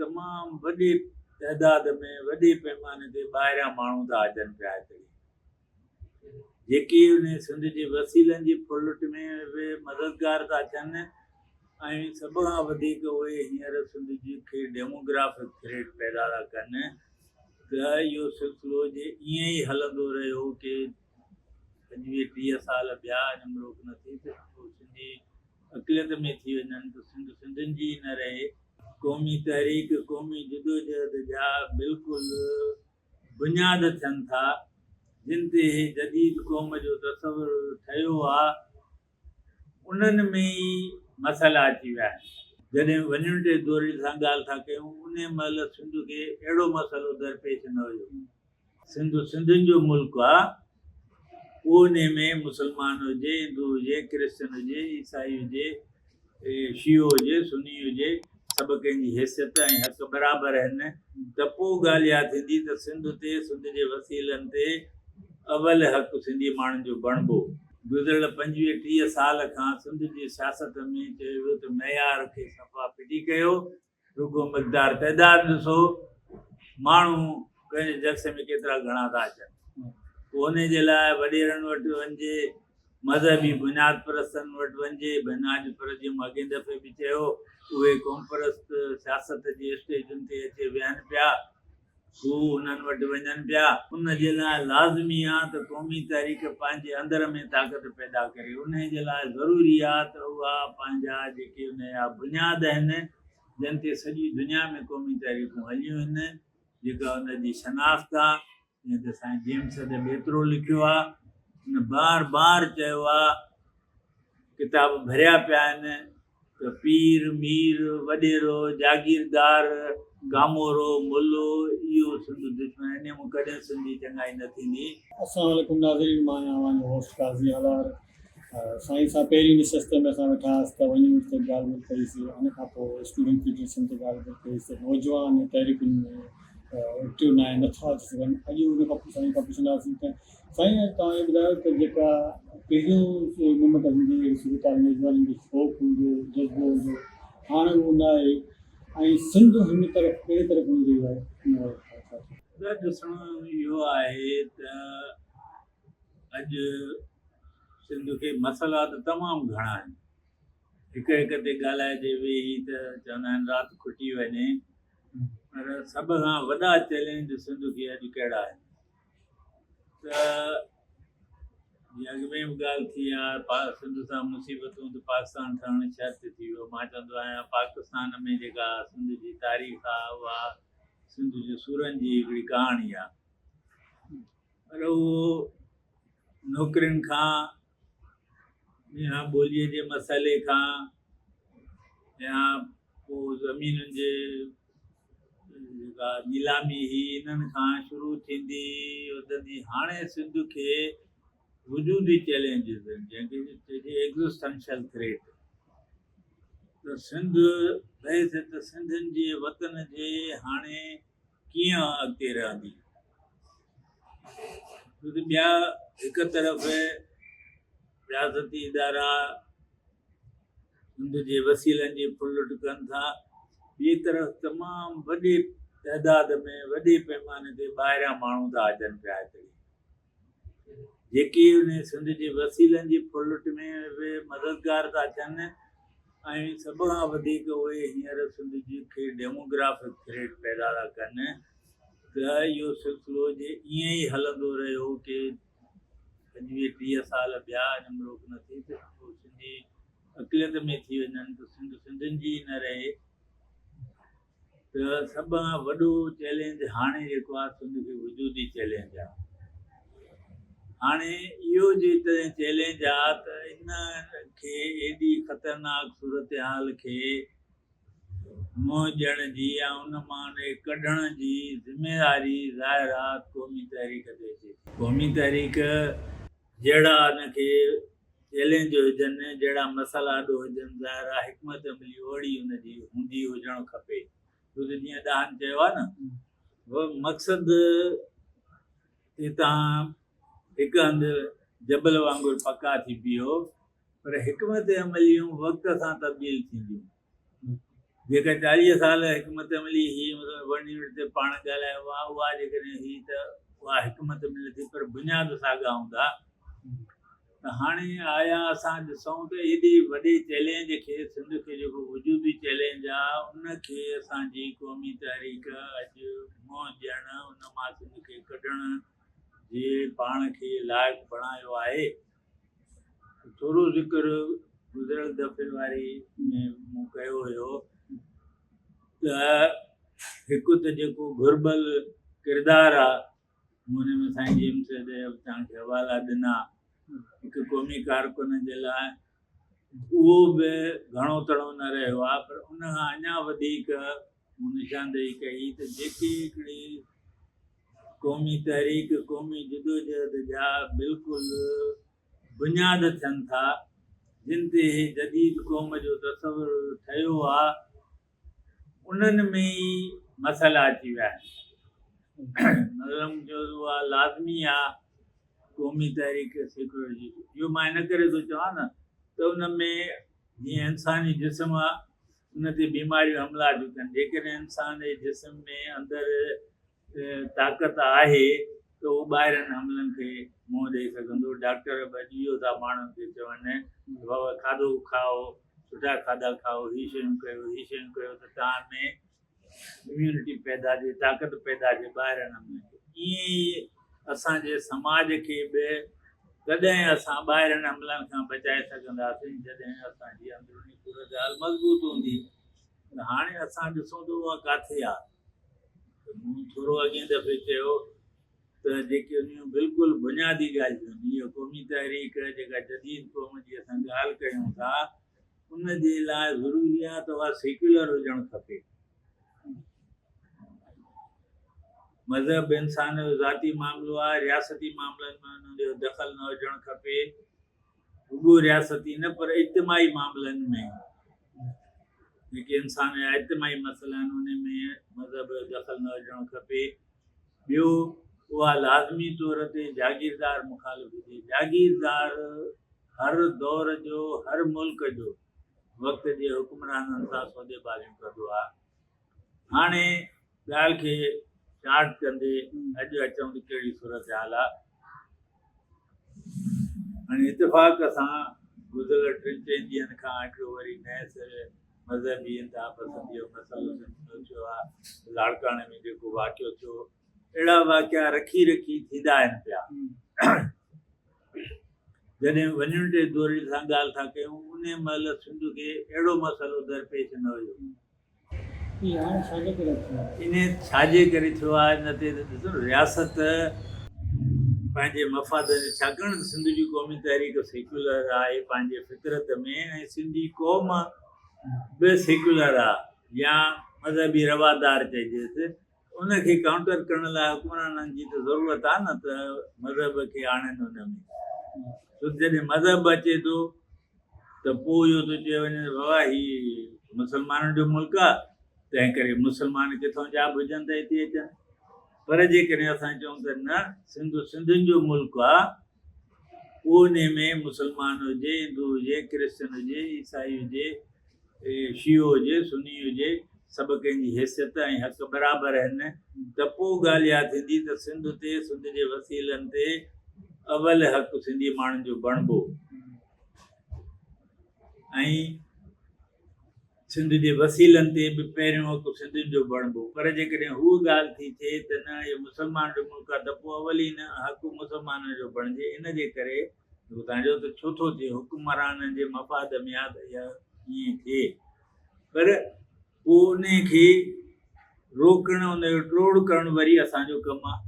تمام وڏي تعداد ۾ وڏي پيماني تي ٻاهريان ماڻهو ٿا اچن پيا هتڙي جيڪي ان سنڌ جي وسيلن جي ڦرلٽ ۾ به مددگار ٿا ٿين ۽ سڀ کان وڌيڪ اهي هينئر سنڌ جي کي ڊيموگرافڪ ٿريٽ پيدا ٿا ڪن ته اهو سلسلو جي ائين ئي هلندو رهيو ڪي پنجويهه ٽيهه سال ٻيا ان ۾ روڪ نه ٿي ته پوء سنڌي اقليت ۾ ٿي وڃن ته سنڌ سنڌين جي ئي نه رهي. قومي تحريڪ قومي جدوجهد جا بلڪل بنياد ٿين ٿا جن تي هي جديد قوم جو تصور ٺهيو آ انهن ۾ ئي مسئلا اچي ويا آهن. جڏهن وڃڻ جي دوري سان ڳالهه ٿا ڪيون انهي مهل سنڌ کي اهڙو مسئلو درپيش نه هيو. سنڌ سنڌين جو ملڪ آ پوء انهي ۾ مسلمان هجي، هندو هجي، ڪرسچن هجي، عيسائي هجي، شيعو هجي، سني هجي، سڀ ڪنهن جي حيثيت ۽ حق برابر آهن ته پوء ڳالهه اها ٿيندي ته سنڌ تي، سنڌ جي وسيلن تي اول حق سنڌي ماڻهن جو بڻبو. گذريل پنجويهه ٽيهه سال کان سنڌ جي سياست ۾ چيو ويو ته معيار کي صفا ڦٽي ڪيو، رڳو مقدار تعداد ڏسو، ماڻهو ڪنهن جي جلسي ۾ ڪيترا گهڻا ٿا اچن. پوء انهي جي لاء وڏيرن وٽ وڃجي، مذهبي بنياد پرستن وٽ وڃجي، بنياد پرست جيئن مون اڳئين دفعي به چيو، اهي قومپرست سياست جي اسٽيجن تي اچي ويهن پيا. هو انهن وٽ وڃن پيا. ان جي لاء لازمي آ ته قومي تحريڪ پنهنجي اندر ۾ طاقت پيدا ڪري. انهي جي لاء ضروري آ ته اها پنهنجا جيڪي ان جا بنياد آهن، جن تي سڄي دنيا ۾ قومي تحريڪون هليون آهن، جيڪا ان جي شناخت آ، جنهن تي سائين جيمس ادب ايترو لکيو آ، ان بار بار چيو آ، ڪتاب ڀريا پيا آهن ته پير، مير، وڏيرو، جاگيردار، گامورو، ملو اهو سنڌ دشمن انهي مون ڪڏهن سنڌ جي چڱائي نه ٿيندي. السلام عليڪم ناظرين مان آهيان اوهان جو هوسٽ قاضي هالار سائين سان پهرين نشست ۾ اسان ويٺا هئاسين ته ون يونٽ تي ڳالهه ٻولهه ڪئي سي ان کان پوء اسٽوڊنٽ فيڊريشن تي ڳالهه ٻولهه ڪئي سي نوجوان تحريڪن ۾ ايڪٽو نه آهن نٿا اچي سگهن اڄ ان کان پوء سائين کان پڇنداسين ته سائين توهان اهو ٻڌايو ته جيڪا پهريون مومينٽ هوندي هئي صورتحال نوجوانن جو شوق هوندو هو جذبو هوندو هو هاڻي اهو نه آهي ۽ سنڌ هن طرف ڪهڙي طرف وڃي رهي آهي ان باري ۾ ڇا چوندو؟ دادا ڏسڻو اهو آهي ته اڄ سنڌ کي مسئلا ته تمام گهڻا آهن هڪ هڪ تي ڳالهائجي ويهي ته چوندا آهن رات کٽي وڃي پر سڀ کان وڏا چئلينج سنڌ کي اڄ ڪهڙا آهن؟ ته جيئن اڳ ۾ به ڳالهه ٿي آهي سنڌ سان مصيبتون ته پاڪستان ٺهڻ شرط ٿي ويو مان چوندو آهيان پاڪستان ۾ جيڪا سنڌ جي تاريخ آهي اها سنڌ جي سورن جي هڪڙي ڪهاڻي آهي پر اهو نوڪرين کان يا ٻوليء جي مسئلي کان يا پوء زمينن جي جيڪا نيلامي هئي انهن کان شروع ٿيندي وڌندي هاڻي سنڌ کي وجودي چئلينجز آهن جنهن کي چئجي ايگزسٽنشل ٿريٽ ته سنڌ بحيثيت سنڌين جي وطن جي هاڻي ڪيئن اڳتي رهندي ڇو ته ٻيا هڪ طرف رياستي ادارا سنڌ جي وسيلن جي ڦرلٽ ڪن ٿا، ٻئي طرف تمام وڏي تعداد ۾ وڏي پيماني تي ٻاهريان ماڻهو ٿا اچن پيا هتڙي جيڪي ان سنڌ جي وسيلن جي ڦرلٽ ۾ به مددگار ٿا ٿين ۽ سڀ کان وڌيڪ اهي هينئر سنڌ جي کي ڊيموگرافڪ ٿريٽ پيدا ٿا ڪن ته اهو سلسلو جي ائين ئي هلندو رهيو ڪي پنجويهه ٽيهه سال ٻيا ان ۾ روڪ نه ٿي ته پوء سنڌي اقليت ۾ ٿي وڃن ته سنڌ سنڌين جي ئي نه رهي ته سڀ کان وڏو چئلينج هاڻي جيڪو آهي سنڌ کي وجودي چئلينج آهي هاڻي اهو جيڪڏهن چئلينج آهي ته ان کي ايڏي خطرناڪ صورتحال کي منهن ڏيڻ جي يا ان مان ڏي ڪڍڻ جي ذميواري ظاهر آ قومي تحريڪ تي اچي ٿي. قومي تحريڪ جهڙا ان کي چئلينج هجن، جهڙا مسئلا آڏو هجن ظاهر آ حڪمت عملي اوهڙي ان جي هوندي هجڻ کپي. ڇو ته جيئن ڏاهن چيو آ نه مقصد تي توهان هڪ هنڌ جبل وانگر پڪا ٿي بيهو پر حڪمت عمليون وقت سان تبديل ٿينديون. جيڪا 40 سال حڪمت عملي هئي، مطلب ون يونٽ تي پاڻ ڳالهايو آهي، اها جيڪڏهن هئي ته اها حڪمت عملي ٿي، پر بنياد ساڳا هوندا. ته هاڻي آيا اسان ڏسون ته ايڏي وڏي چئلينج کي، سنڌ کي جيڪو وجودي چئلينج آ، ان کي اسان جي قومي تحريڪ اڄ منهن ڏيڻ، ان مان سنڌ کي ڪڍڻ جي پاڻ کي لائق بڻايو آهي. ٿورو ذڪر گذريل دفعي واري ۾ مون ڪيو هيو ته هڪ ته جيڪو گهربل ڪردار آ، مون ان ۾ سائين جي ايم سيد جا به توهان کي حوالا ڏنا، هڪ قومي ڪارڪن جي لاء اهو به گهڻو تڻو نه رهيو آ، پر ان کان اڃا وڌيڪ مون نشاندهي ڪئي ته جيڪي هڪڙي قومي تحريڪ، قومي جدوجهد جا بلڪل بنياد ٿين ٿا، جن تي هي جديد قوم جو تصور ٺهيو آ، انهن ۾ ئي مسئلا اچي ويا آهن. مطلب جو اها لازمي آ قومي تحريڪ سيڪيولر جي. اهو مان ان ڪري ٿو چوان نه ته ان ۾ جيئن انساني جسم آ، ان تي بيماريون حملا ٿيون ڪن. جيڪڏهن انسان جي جسم ۾ اندر طاقت آهي ته اهو ٻاهرين حملن کي منهن ڏئي سگهندو. ڊاڪٽر به اڄ اهو ٿا ماڻهن کي چون ته بابا کاڌو کائو، سٺا کاڌا کائو، هي شيون ڪيو، هي شيون ڪيو ته توهان ۾ اميونٽي پيدا ٿئي، طاقت پيدا ٿئي ٻاهرين حملن کي. ائين ئي اسان جي سماج کي به تڏهن اسان ٻاهرين حملن کان بچائي سگهنداسين جڏهن اسان جي اندروني صورتحال مضبوط هوندي. پر هاڻي اسان ڏسون ته اها ڪاٿي آهي. ته مون ٿورو اڳئين دفعي چيو ته جيڪي انهيون بلڪل بنيادي ڳالهيون آهن، اها قومي تحريڪ جيڪا جديد قوم جي اسان ڳالهه ڪيون ٿا، ان جي لاء ضروري آهي ته اها سيڪيولر هجڻ کپي. مذهب انسان جو ذاتي معاملو آهي، رياستي معاملن ۾ ان جو دخل نه هجڻ کپي. رڳو رياستي نه پر اجتماعي معاملن ۾ جيڪي انسان جا اجتماعي مسئلا آهن ان ۾ مذهب جو دخل نه هجڻ کپي. ٻيو اها لازمي طور تي جاگيردار مخالف هجي. جاگيردار هر دور جو هر ملڪ جو وقت جي حڪمرانن سان سوديبازيون ڪندو آهي. هاڻي ڳالهه کي شارٽ ڪندي اڄ اچون ته ڪهڙي صورتحال آهي. هاڻي اتفاق سان گذريل ٽن چئن ڏينهن کان هڪڙو وري نئين سر مذهبي انتها پسندي جو مسئلو سنڌ ۾ اٿيو آهي. لاڙڪاڻي ۾ جيڪو واقعو ٿيو، اهڙا واقعا رکي رکي ٿيندا آهن پيا. جڏهن وڃڻ جي دوري سان ڳالهه ٿا ڪيون، انهي مهل سنڌ کي اهڙو مسئلو درپيش نه هيو. انهي ڇاجي ڪري ٿيو آهي ان تي ته ڏسو رياست پنهنجي مفادن جي، ڇاڪاڻ ته سنڌ جي قومي تحريڪ سيڪيولر آهي پنهنجي فطرت ۾ ۽ سنڌي قوم به سيڪيولر آهي يا مذهبي روادار چئجيس، ان کي ڪائونٽر ڪرڻ لاء حڪمرانن جي ته ضرورت آهي نه ته مذهب کي آڻين ان ۾، ڇو ته جڏهن مذهب اچي ٿو ته پوء اهو ٿو چيو وڃي ته بابا هي مسلمانن جو ملڪ آهي تنهن ڪري مسلمان ڪٿان جا به هجن ته هتي اچن، پر جيڪڏهن اسان چئون ته نه سنڌ سنڌين جو ملڪ آهي، پوء انهي ۾ مسلمان هجي، هندو هجي، ڪرسچن هجي، عيسائي هجي، شيعو هجي، سني هجي، سڀ ڪنهن جي حيثيت ۽ حق برابر آهن ته پوء ڳالهه اها ٿيندي ته سنڌ تي، سنڌ جي وسيلن تي اول حق سنڌي ماڻهن جو بڻبو ۽ سنڌ جي وسيلن تي به پهريون حق سنڌين جو بڻبو. پر جيڪڏهن هوء ڳالهه ٿي ٿئي ته نه اهو مسلمانن جو ملڪ آهي ته پوء اولين حق مسلمانن جو بڻجي. ان جي ڪري ٻڌائجو جو ته ڇو ٿو ٿئي، حڪمرانن جي مفاد ۾ آهي ته اها ائين ٿئي، پر پوء انهي کي روڪڻ، ان جو ٽوڙ ڪرڻ وري اسان جو ڪم آهي.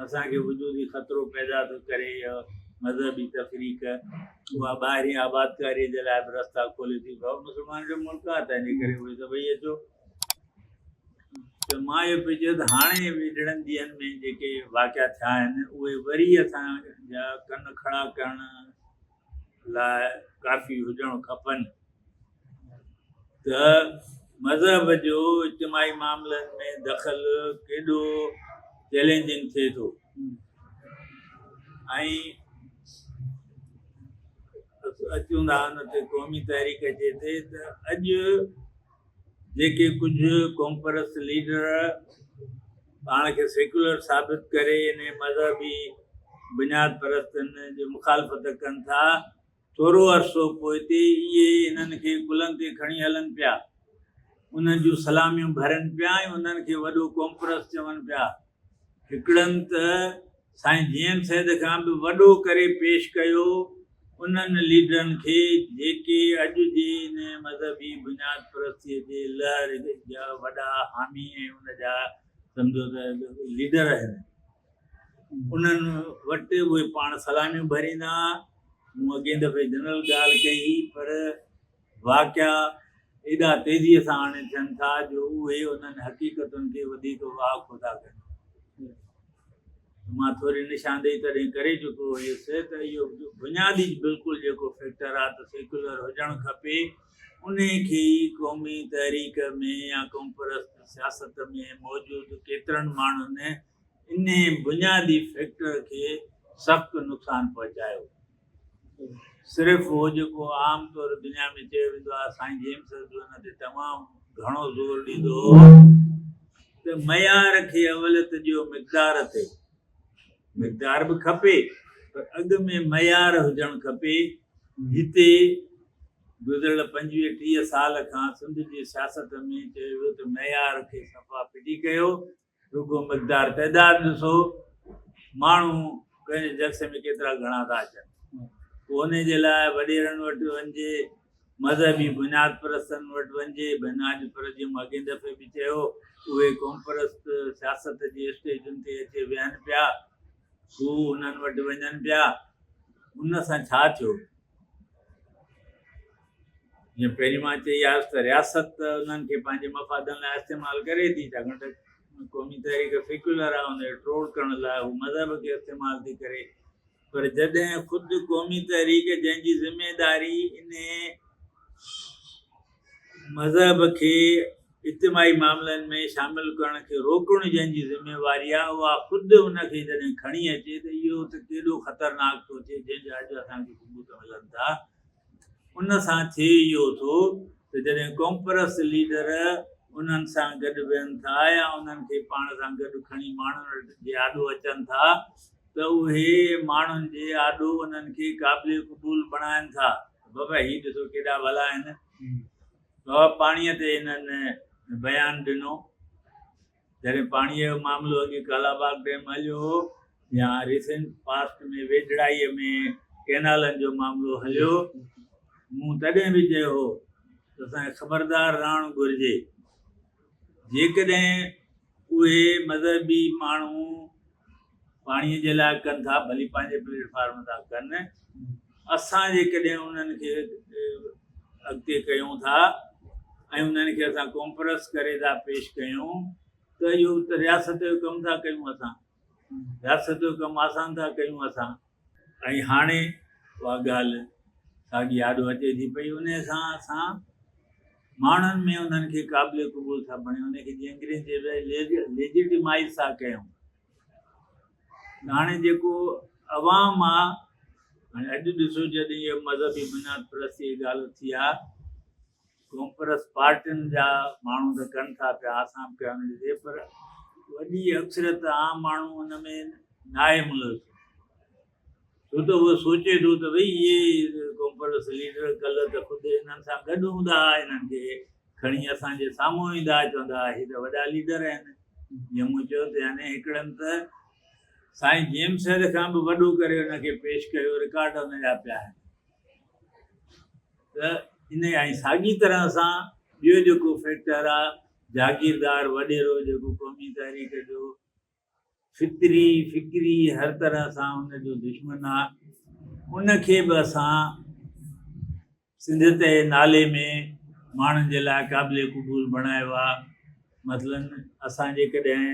اسان کي وجودي خطرو پيدا ٿو ڪري اها مذهبي تفريق، اها ٻاهرين آبادڪاريء جي لاء به رستا کولي ٿي. ڀائو مسلمانن جو ملڪ آهي، تنهن جي ڪري اهي سڀئي اچو. ته مان اهو پئي چيو ته هاڻي ويجهڙن ڏينهن ۾ جيڪي واقعا ٿيا آهن اهي وري اسان جا ڪن کڙا ڪرڻ لاء ڪافي هجڻ کپن ته مذهب جو اجتماعي معاملن ۾ دخل ڪيڏو چئلينجنگ ٿئي ٿو ۽ اچون ٿا ان تي قومي تحريڪ جي تي ته اڄ جيڪي ڪجهه قومپرست ليڊر پاڻ کي سيڪيولر ثابت ڪري انهي مذهبي بنياد پرستن جي مخالفت ڪن ٿا، ٿورو عرصو پوئتي اهي انهن کي ڪلهن تي کڻي هلن پيا، انهن جون سلاميون ڀرين پيا ۽ انهن کي وڏو قومپرست چون پيا. هڪڙن ته سائين جي ايم سيد کان به وڏو ڪري پيش ڪيو انهن ليڊرن کي جيڪي اڄ جي ان مذهبي بنياد پرستيء جي لهر جا وڏا حامي ۽ ان جا سمجهو ته ليڊر آهن. انهن وٽ اهي پاڻ سلاميون ڀريندا. مون اڳئين دفعي جنرل ڳالهه ڪئي هئي پر واقعا ايڏا تيزيء سان هاڻي ٿين ٿا جو اهي انهن حقيقتن کي وڌيڪ واکو ٿا ڪن. مان ٿوري نشاندهي تڏهن ڪري چڪو هيس ته اهو بنيادي بلڪل جيڪو فيڪٽر آهي ته سيڪيولر هجڻ کپي انهي کي ئي قومي تحريڪ ۾ يا قومپرست سياست ۾ موجود ڪيترن ماڻهن انهي بنيادي فيڪٽر کي سخت نقصان پهچايو. صرف اهو جيڪو عام طور دنيا ۾ چيو ويندو آهي، سائين جيمس به ان تي تمام گهڻو زور ڏيندو هو ته معيار کي اوليت ڏيو مقدار تي. مقدار به کپي پر اڳ ۾ معيار هجڻ کپي. هتي گذريل 25 30 سال کان سنڌ جي سياست ۾ چيو ويو ته معيار کي صفا ڦٽي ڪيو، رڳو مقدار تعداد ڏسو، ماڻهو ڪنهن جي جلسي ۾ ڪيترا گهڻا ٿا اچن. پوء انهي جي لاء وڏيرن وٽ وڃجي، مذهبي بنياد پرستن وٽ وڃجي. بنياد پرست جيئن مون اڳئين دفعي به چيو، اهي قومپرست سياست جي اسٽيجن تي اچي ويهن پيا، هو انهن وٽ وڃن پيا. ان سان ڇا ٿيو؟ جيئن پهرين مان چئي آيس ته رياست ته انهن کي پنهنجي مفادن لاء استعمال ڪري ٿي، ڇاڪاڻ ته قومي تحريڪ سيڪيولر آهي، ان کي ٽروڙ ڪرڻ لاء هو مذهب کي استعمال ٿي ڪري، پر جڏهن خود قومي تحريڪ جنهن جي ذميداري انهي مذهب کي اجتماعي معاملن ۾ شامل ڪرڻ کي روڪڻ جنهن جي ذميواري آهي اها خود ان کي جڏهن کڻي اچي ته اهو ته ڪيڏو خطرناڪ ٿو ٿئي جنهن جا اڄ اسان کي ثبوت ملن ٿا. ان سان ٿئي اهو ٿو ته جڏهن قومپرست ليڊر انهن سان گڏ ويهن ٿا يا انهن کي پاڻ سان گڏ کڻي ماڻهن وٽ جي آڏو اچن ٿا ته اهي ماڻهن جي آڏو انهن کي قابل قبول بڻائن ٿا. بابا هي ڏسو ڪيڏا ڀلا آهن. بابا پاڻيء تي هنن بيان ڏنو. جڏهن پاڻيء جو معاملو اڳي ڪالاباغ ڊيم هليو هو يا ريسنٽ پاسٽ ۾ ويجهڙائيء ۾ ڪئنالن جو معاملو هليو، مون تڏهن به چيو هو ته اسان کي خبردار رهڻ گهرجي. جيڪڏهن اهي مذهبي ماڻهو پاڻيء جي لاء ڪن ٿا، ڀلي پنهنجي پليٽ فارم تان ڪن، اسان جيڪڏهن انهن کي اڳتي ڪيون ٿا ۽ انهن کي اسان قومپرست ڪري ٿا پيش ڪيون ته اهو ته رياست جو ڪم ٿا ڪيون اسان، رياست جو ڪم آسان ٿا ڪيون اسان. ۽ هاڻي اها ڳالهه ساڳي آڏو اچي ٿي پئي، انهيء سان اسان ماڻهن ۾ انهن کي قابل قبول ٿا بڻيون، انهن کي جيئن انگريز چئبو آهي ليجيٽمائيز ٿا ڪيون. هاڻي جيڪو عوام آ، هاڻي اڄ ڏسو جڏهن اهو مذهبي بنياد پرستي جي ڳالهه اٿي آ، قومپرست پارٽين جا ماڻهو ته ڪن ٿا پيا، اسان به ڪيا ڏسي، پر وڏي اڪثريت عام ماڻهو ان ۾ ناهي ملوث، ڇو ته اهو سوچي ٿو ته ڀئي اهي قومپرست ليڊر ڪلهه ته خود انهن سان گڏ هوندا هئا، انهن کي کڻي اسان جي سامهون ايندا هئا، چوندا هئا هي ته وڏا ليڊر آهن. جيئن مون چيو ته يعني هڪڙن ته سائين جي ايم سيد کان به وڏو ڪري ان کي پيش ڪيو، رڪارڊ ان جا پيا آهن. ته ان ۽ ساڳي طرح سان ٻيو جيڪو فيڪٽر آ جاگيردار وڏيرو جيڪو قومي تحريڪ جو فطري فڪري هر طرح سان ان جو دشمن آ، ان کي به اسان سنڌيت جي نالي ۾ ماڻهن جي لاء قابل قبول بڻايو آ. مثلاً اسان جيڪڏهن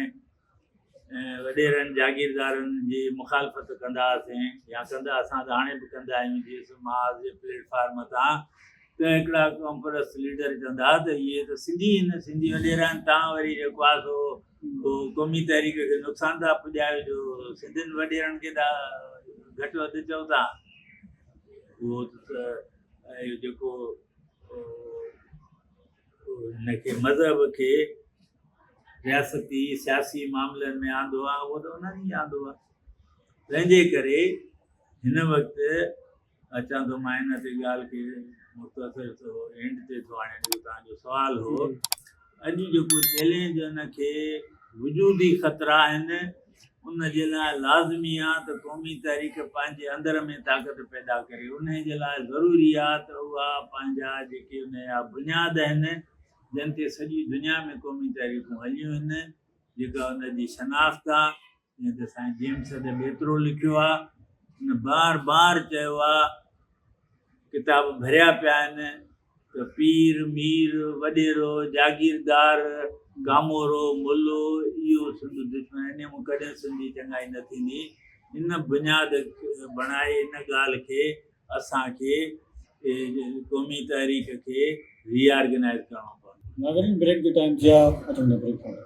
وڏيرن جاگيردارن جي مخالفت ڪندا هئاسين يا ڪندا اسان ته هاڻي به ڪندا آهيون جي ايس محاذ جي پليٽ فارم تان ته هڪڙا قومپرست ليڊر چوندا هئا ته اهي ته سنڌي آهن، سنڌي وڏيرا آهن، توهان وري جيڪو آهي سو قومي تحريڪ کي نقصان ٿا پڄايو جو سنڌين وڏيرن کي ٿا گهٽ وڌ چئو ٿا. اهو ته اهو جيڪو هن کي مذهب کي رياستي سياسي معاملن ۾ آندو آهي اهو ته انهن ئي آندو آهي. تنهن جي ڪري هن وقت اچان ٿو مان هن تي ڳالهه کي مختصر ٿو اينڊ تي ٿو آڻيان جيڪو توهان جو سوال هو. اڄ جيڪو چئلينج ان کي وجودي خطرا آهن ان جي لاء لازمي آ ته قومي تحريڪ پنهنجي اندر ۾ طاقت پيدا ڪري انهي جي لاء ضروري آ ته اها پنهنجا جيڪي ان جا بنياد آهن جن تي سڄي دنيا ۾ قومي تحريڪون هليون آهن جيڪا ان جي شناخت آ جيئن ته سائين جيمس ادب ايترو لکيو آ ان بار بار چيو آ ڪتاب ڀريا پيا آهن ته پير، مير، وڏيرو، جاگيردار، گامورو، ملو اهو سنڌ دشمن انهي مون ڪڏهن سنڌ جي چڱائي نه ٿيندي. ان بنياد بڻائي ان ڳالهه کي اسان کي قومي تحريڪ کي ري آرگنائيز ڪرڻو پوندو. ناظرين بريڪ جو ٽائيم ٿيا اچون ٿا بريڪ کان پوء.